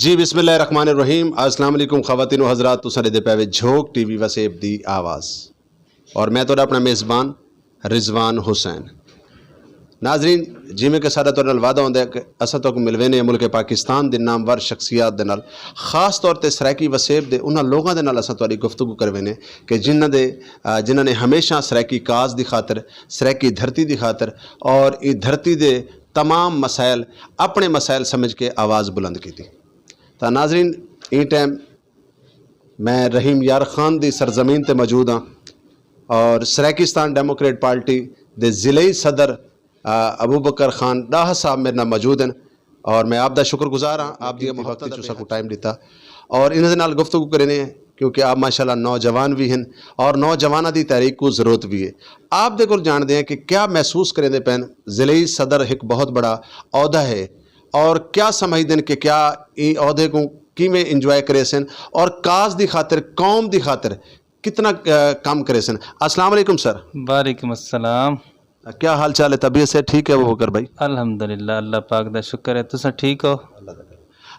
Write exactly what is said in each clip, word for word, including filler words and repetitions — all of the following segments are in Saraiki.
جی، بسم اللہ الرحمن الرحیم۔ السلام علیکم خواتین و حضرات، تساں ݙیہدے پئے وے جھوک ٹی وی وسیب دی آواز، اور میں تہاݙا اپݨا میزبان رضوان حسین۔ ناظرین، جیویں کہ ساݙا تہاݙے نال وعدہ ہوندا ہے کہ اساں تہاکوں ملوینے ہیں ملک پاکستان دے نامور شخصیات دے نال، خاص طور تے سرائیکی وسیب دے انہاں لوگاں دے نال اساں تہاݙی گفتگو کروینے کہ جنہاں دے، آ، جنہاں نے ہمیشہ سرائیکی کاز دی خاطر، سرائیکی دھرتی دی خاطر اور ایں دھرتی دے تمام مسائل اپݨے مسائل سمجھ کے آواز بلند کیتی۔ تاں ناظرین، ایں ٹائم میں رحیم یار خان دی سرزمین تے موجود ہاں اور سرائیکستان ڈیموکریٹ پارٹی دے ضلعی صدر، آ، ابوبکر خان ݙاہا صاحب میݙے نال موجود ہن اور میں آپ دا شکر گزار ہاں، آپ دی محبت وچ اساکوں ٹائم ݙتا اور انہاں دے نال گفتگو کرینے ہیں، کیونکہ آپ ماشاءاللہ نوجوان وی ہن اور نوجواناں دی تحریک کوں ضرورت وی ہے۔ آپ دے کول ڄاݨدے ہیں کہ کیا محسوس کریندے پئن، ضلعی صدر ہک بہت بڑا عہدہ ہے، اور کیا سمجھدن کہ کیا ایں عہدے کوں کیویں انجوائے کریسن اور کاز دی خاطر، قوم دی خاطر کتنا، آ، کم کریسن؟ السلام علیکم سر۔ وعلیکم السلام۔ کیا حال چال ہے؟ طبیعت سے ٹھیک ہے ابوبکر بھائی؟ الحمدللہ، اللہ پاک دا شکر ہے۔ تساں ٹھیک ہو؟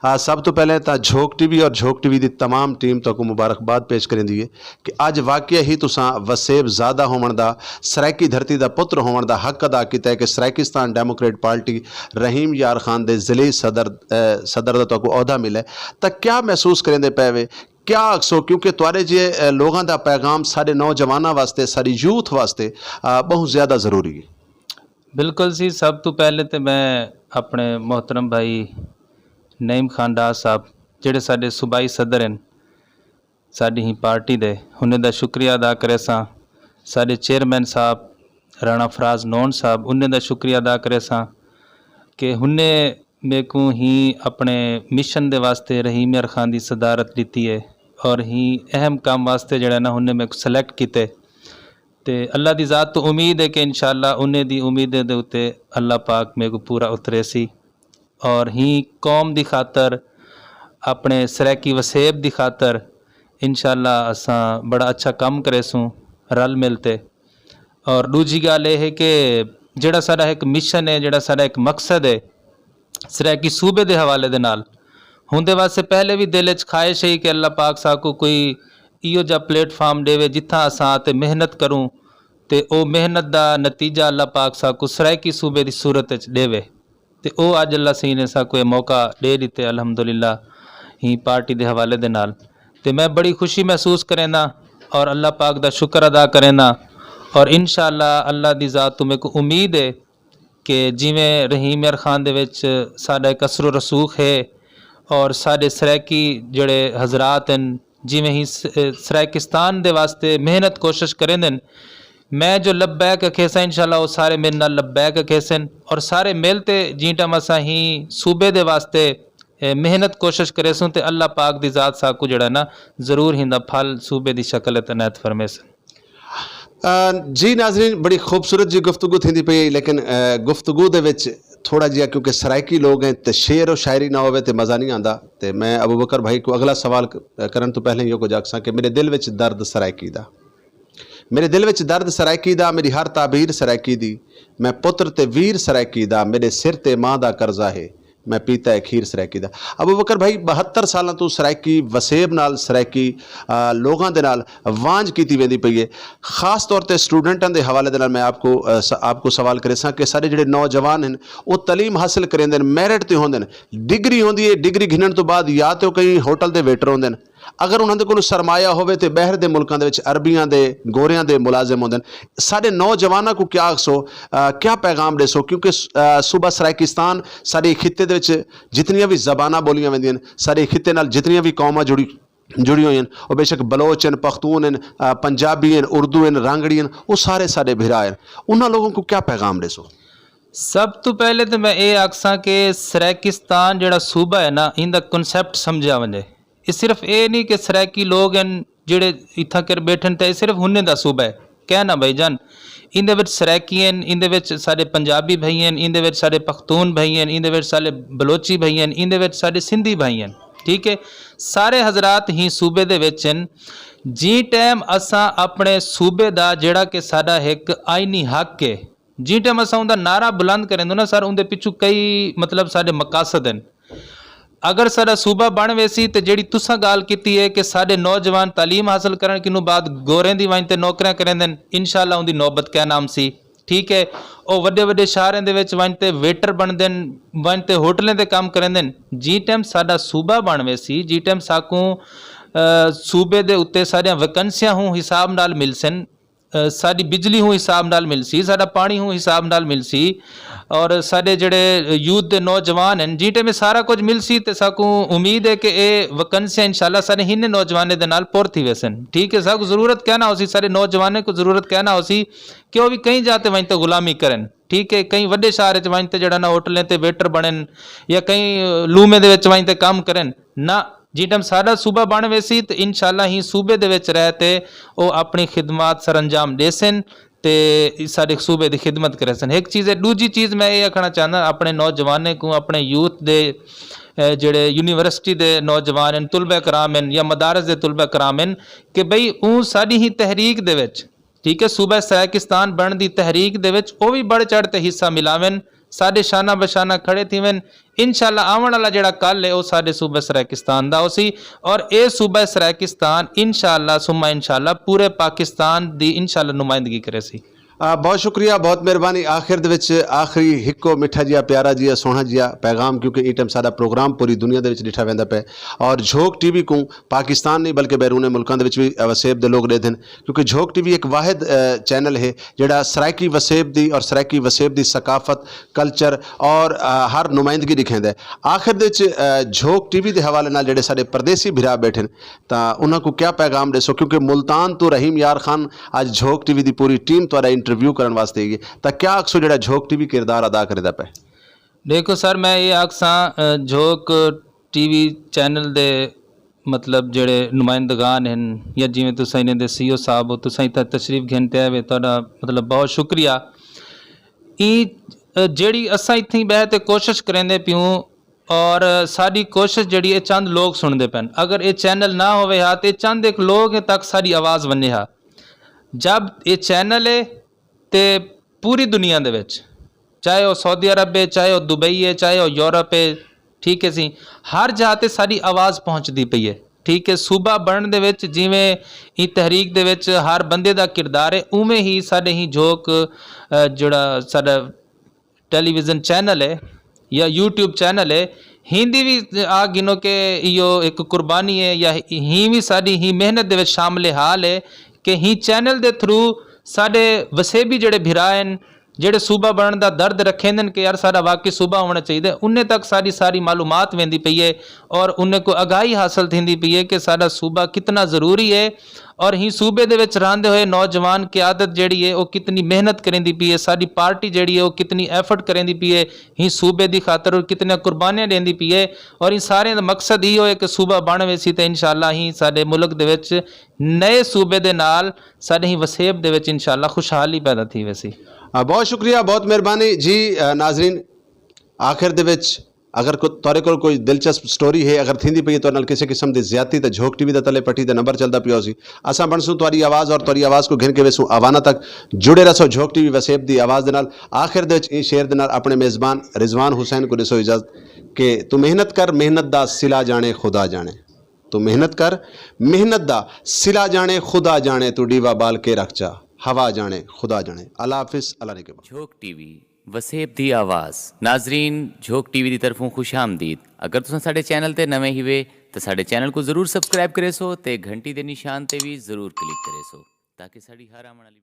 آ، سب توں پہلے تاں جھوک ٹی وی اور جھوک ٹی وی دی تمام ٹیم تہاکوں مبارکباد پیش کریندی ہے کہ اڄ واقعہ ہی تساں وسیب زادہ ہووݨ دا، سرائیکی دھرتی دا پتر ہووݨ دا حق ادا کیتا ہے کہ سرائیکستان ڈیموکریٹ پارٹی رحیم یار خان دے ضلعی صدر، اے، صدر دا تہاکوں عہدہ ملے، تاں کیا محسوس کریندے پئے وے؟ کیا آکھسو؟ کیونکہ تہاݙے جیہے، اے، لوگاں دا پیغام ساݙے نوجواناں واسطے، ساݙی یوتھ واسطے، آ، ٻہوں زیادہ ضروری ہے۔ بالکل سی، سب توں پہلے تے میں اپݨے محترم بھائی نعیم خان ڈار صاحب، جڑے ساݙے صوبائی صدر ہن، ساݙی ہی پارٹی دے، انہیں دا شکریہ ادا کریساں۔ ساݙے چیئرمین صاحب رانا فراز نون صاحب، انہیں دا شکریہ ادا کریساں کہ انہیں میکوں ہی اپݨے مشن دے واسطے رحیم یار خان دی صدارت ݙتی ہے اور ہی اہم کم واسطے جڑا نا انہیں میکوں سلیکٹ کیتے۔ تے اللہ دی ذات توں امید ہے کہ انشاءاللہ انہیں دی امیدیں دے اتے اللہ پاک میکوں پورا اتریسی۔ اور ہی قوم دی خاطر، اپݨے سرائیکی وسیب دی خاطر انشاءاللہ اساں بڑا اچھا کم کریسوں رل مل تے۔ اور ݙوجھی ڳالھ اے ہے کہ جڑا ساݙا ہک مشن ہے، جڑا ساݙا ہک مقصد ہے سرائیکی صوبے دے حوالے دے نال، ہوندے واسطے پہلے وی دل اچ خواہش ہے کہ اللہ پاک ساکوں کوئی ایہو جا پلیٹ فارم ݙیوے جتھاں اساں آتے محنت کروں تے او محنت دا نتیجہ اللہ پاک ساکوں سرائیکی صوبے دی صورت اچ ݙیوے۔ تے او اڄ اللہ سئیں نے ساکوں اے موقع ݙے ݙتے الحمدللہ ہی پارٹی دے حوالے دے نال۔ تے میں بڑی خوشی محسوس کرینداں اور اللہ پاک دا شکر ادا کرینداں اور انشاءاللہ اللہ دی ذات توں میکوں امید ہے کہ جیویں رحیم یار خان دے وچ ساݙا ہک اثر و رسوخ ہے اور ساݙے سرائیکی جڑے حضرات ہن، جیویں ہی س-، سرائیکستان دے واسطے محنت کوشش کریندن، میں جو لبیک اکھیساں، انشاءاللہ او سارے میݙے نال لبیک اکھیسن، اور سارے مل تے جیں ٹائم اساں ہی صوبے دے واسطے، اے، محنت کوشش کریسوں تے اللہ پاک دی ذات ساکوں جڑا نا ضرور ہیندا پھل صوبے دی شکل اچ عنایت فرمیسن۔ آ، جی ناظرین، بڑی خوبصورت جی گفتگو تھیندی پئی ہے، لیکن، آ، گفتگو دے وچ تھوڑا جیہا، کیونکہ سرائیکی لوگ ہیں تے شعر و شاعری نہ ہووے تے مزہ نہیں آندا۔ تے میں ابوبکر بھائی کوں اگلا سوال ک-، کرݨ توں پہلے ایہو کجھ آکھساں کہ میݙے دل وچ درد سرائیکی دا، میݙے دل وچ درد سرائیکی دا، میݙی ہر تعبیر سرائیکی دی، میں پتر تے ویر سرائیکی دا، میݙے سر تے ماں دا قرضہ ہے، میں پیتا ہے کھیر سرائیکی دا۔ ابوبکر بھائی، بہتر سالاں توں سرائیکی وسیب نال، سرائیکی، آ، لوگاں دے نال وانجھ کیتی ویندی پئی ہے۔ خاص طور تے اسٹوڈنٹاں دے حوالے دے نال میں آپ کو، آ، س-، آپ کو سوال کریساں کہ ساݙے جڑے نوجوان ہن، او تعلیم حاصل کریندے ہن، میرٹ تے ہوندے ہن، ڈگری ہوندی ہے، ڈگری گھنݨ توں بعد یا تے او کہیں ہوٹل دے ویٹر ہوندے ہن، اگر انہاں دے کولوں سرمایہ ہووے تے ٻاہر دے ملکاں دے وچ عربیاں دے، گوریاں دے ملازم ہوندن۔ ساݙے نوجواناں کوں کیا آکھسو، آ، کیا پیغام ݙیسو؟ کیونکہ س-، آ، صوبہ سرائیکستان ساݙے خطے دے وچ جتنیاں وی زباناں ٻولیاں ویندیاں ہن، ساݙے خطے نال جتنیاں وی قوماں جڑی، جڑیاں ہوئیاں ہن، او بے شک بلوچ ہن، پختون ہن، آ، پنجابی ہن، اردو ہن، رانگڑی ہن، او سارے ساݙے بھرا ہن۔ انہاں لوگوں کوں کیا پیغام ݙیسو؟ سب توں پہلے تے میں اے آکھساں کہ سرائیکستان جڑا صوبہ ہے نا، ایندا کنسپٹ سمجھیا ونڄے۔ اے صرف اے نہیں کہ سرائیکی لوگ ہن جڑے اتھاں کر ٻیٹھن تے اے صرف ہنیں دا صوبہ ہے۔ کہہ نہ بھائی جان، ایندے وچ سرائیکی ہن، ایندے وچ ساݙے پنجابی بھائی ہن، ایندے وچ ساݙے پختون بھائی ہن، ایندے وچ ساݙے بلوچی بھائی ہن، ایندے وچ ساݙے سندھی بھائی ہن۔ ٹھیک ہے، سارے حضرات ہی صوبے دے وچ ہن۔ جیں ٹائم اساں اپݨے صوبے دا جڑا کہ ساݙا ہک آئینی حق ہے، جیں ٹائم اساں اوندا نعرہ بلند کریندوں نا سر، اوندے پچھوں کئی مطلب ساݙے مقاصد ہن۔ اگر ساڈا صوبہ بن ویسی تے جیڑھی تساں گالھ کیتی ہے کہ ساڈے نوجوان تعلیم حاصل کرن کنوں بعد گوریں دی ونج تے نوکریاں کریندن، انشاءاللہ اوندی نوبت کائنا امسی۔ ٹھیک ہے، او وڈے وڈے شہریں دے وچ ونج تے ویٹر بنڑدن، ونج تے ہوٹلیں تے کم کریندن۔ جیں ٹائم ساڈا صوبہ بن ویسی، جیں ٹائم ساکوں صوبے دے اتے ساڈیاں ویکنسیاں ہوں حساب نال ملسن، ساڈی بجلی ہوں حساب نال ملسی، ساڈا پانڑی ہوں حساب نال ملسی، اور ساڈے جیڑھے یوتھ دے نوجوان ہن، جیں ٹائم اے سارا کجھ ملسی تے ساکوں امید ہے کہ اے ویکنسیاں انشاءاللہ ساڈے ہنیں نوجوانیں دے نال پر تھی ویسن۔ ٹھیک ہے، ساکوں ضرورت کائنا ہوسی، ساڈے نوجوانیں کوں ضرورت کائنا ہوسی کہ او وی کہیں جاہ تے ونج تے غلامی کرن۔ ٹھیک ہے، کہیں وڈے شہر اچ ونج تے جیڑھا نا ہوٹلیں تے ویٹر بنڑن یا کہیں لومے دے وچ ونج تے کم کرن۔ نہ، جیں ٹائم ساڈا صوبہ بن ویسی تے انشاءاللہ ہی صوبے دے وچ رہ تے او اپنی خدمات سر انجام ڈیسن تے ساڈے صوبے دی خدمت کریسن۔ ہک چیز ہے۔ ڈوجھی چیز میں اے آکھنا چاہنداں اپنے نوجوانیں کوں، اپنے یوتھ دے جیڑھے یونیورسٹی دے نوجوان ہن، طلبہ کرام ہن یا مدارس دے طلبہ کرام ہن کہ بھئی اوں ساڈی ہی تحریک دے وچ، ٹھیک ہے، صوبہ سرائیکستان بنڑ دی تحریک دے وچ او وی بڑھ چڑھ تے حصہ ملاون، ساڈے شانہ بشانہ کھڑے تھیون۔ انشاءاللہ آون آلا جیڑھا کل ہے او ساڈے صوبہ سرائیکستان دا ہوسی، اور اے صوبہ سرائیکستان انشاءاللہ ثم انشاءاللہ پورے پاکستان دی انشاءاللہ نمائندگی کریسی۔ بہت شکریہ، بہت مہربانی۔ آخر دے وچ آخری ہکو مٹھا جیا، پیارا جیا، سوہنا جیا پیغام، کیونکہ ایں ٹائم ساڈا پروگرام پوری دنیا دے وچ ڈٹھا ویندا پے، اور جھوک ٹی وی کوں پاکستان نہیں بلکہ بیرون ملکاں دے وچ وی وسیب دے لوگ ڈیدھن، کیونکہ جھوک ٹی وی ایک واحد چینل ہے جیڑھا سرائیکی وسیب دی اور سرائیکی وسیب دی ثقافت، کلچر اور ہر نمائندگی ڈکھیندا ہے۔ آخر دے وچ جھوک ٹی وی دے حوالے نال جیڑھے ساڈے پردیسی بھرا بیٹھن تاں انہاں کوں کیا پیغام ڈیسو؟ کیونکہ ملتان توں رحیم یار خان اج جھوک ٹی وی دی پوری ٹیم تہاڈا انٹرویو کرن واسطے آئی ہے، تاں کیا آکھسو جیڑھا جھوک ٹی وی کردار ادا کریندا پئے؟ ڈیکھو سر، میں اے آکھساں جھوک ٹی وی چینل دے مطلب جیڑھے نمائندگان ہن یا جیویں تساں انہاں دے سی او صاحب ہو، تساں اتھاں تشریف گھن تے آئے وے، تہاڈا مطلب بہت شکریہ۔ ایں جیڑھی اساں اتھیں بہہ تے کوشش کریندے پیوں، اور ساڈی کوشش جیڑھی اے چند لوگ سنڑدے پن۔ اگر اے چینل نہ ہووے ہا تے چند ہک لوگ تک ساڈی آواز ونجے ہا۔ جب اے چینل اے تے پوری دنیا دے وچ، چاہے او سعودی عرب اے، چاہے او دبئی اے، چاہے او یورپ اے، ٹھیک ہے سی، ہر جاہ تے ساڈی آواز پہنچدی پئی اے۔ ٹھیک ہے، صوبہ بنڑن دے وچ جیویں ایں تحریک دے وچ ہر بندے دا کردار اے، اوویں ہی ساڈے ہی جھوک جیڑھا ساڈا ٹیلی ویژن چینل ہے یا یوٹیوب چینل ہے، ہیندی وی آ گھنو کہ ایہو ہک قربانی ہے یا ہی وی ساڈی ہی محنت دے وچ شامل حال ہے کہ ہی چینل دے تھرو ساڈے وسیبی جیڑھے بھرا ہن، جیڑھے صوبہ بنڑن دا درد رکھیندن کہ یار ساڈا واقعی صوبہ ہونا چاہیدا ہے، انہیں تک ساڈی ساری معلومات ویندی پئی ہے اور انہیں کوں آگاہی حاصل تھیندی پئی ہے کہ ساڈا صوبہ کتنا ضروری ہے۔ اور ہیں صوبے دے وچ رہندے ہوئے نوجوان قیادت جیڑھی ہے او کتنی محنت کریندی پئی ہے، ساڈی پارٹی جیڑھی ہے او کتنی ایفرٹ کریندی پئی ہے ہیں صوبے دی خاطر اور کتنیاں قربانیاں ڈیندی پئی ہے۔ اور ہیں ساریاں دا مقصد ایہو ہے کہ صوبہ بن ویسی تے انشاءاللہ ہیں ساڈے ملک دے وچ نئے صوبے دے نال ساڈے ہیں وسیب دے وچ انشاءاللہ خوشحالی پیدا تھی ویسی۔ بہت شکریہ، بہت مہربانی جی۔ ناظرین، آخر دے وچ اگر تہاڈے کول کوئی دلچسپ سٹوری ہے، اگر تھیندی پئی ہے تہاڈے نال کسے قسم دی زیادتی، تاں جھوک ٹی وی دا تلے پٹی تے نمبر چلدا پیا ہوسی، اساں بنڑسوں تہاڈی آواز اور تہاڈی آواز کوں گھن کے ویسوں اواناں تک۔ جڑے رہسو جھوک ٹی وی وسیب دی آواز دے نال۔ آخر دے وچ ایں شعر دے نال اپنے میزبان رضوان حسین کوں ڈیسو اجازت کہ توں محنت کر، محنت دا صلہ جانے خدا جانے۔ توں محنت کر، محنت دا صلہ جانے خدا جانے، توں ڈیوا بال کے رکھ چا، ہوا جانے خدا جانے۔ اللہ حافظ، اللہ نگہبان۔ جھوک ٹی وی، وسیب دی آواز۔ ناظرین، جھوک ٹی وی دی طرفوں خوش آمدید۔ اگر تساں ساڈے چینل تے نویں ہیوے تاں ساڈے چینل کوں ضرور سبسکرائب کریسو تے گھنٹی دے نشان تے وی ضرور کلک کریسو تاکہ ساڈی ہر آوݨ آلی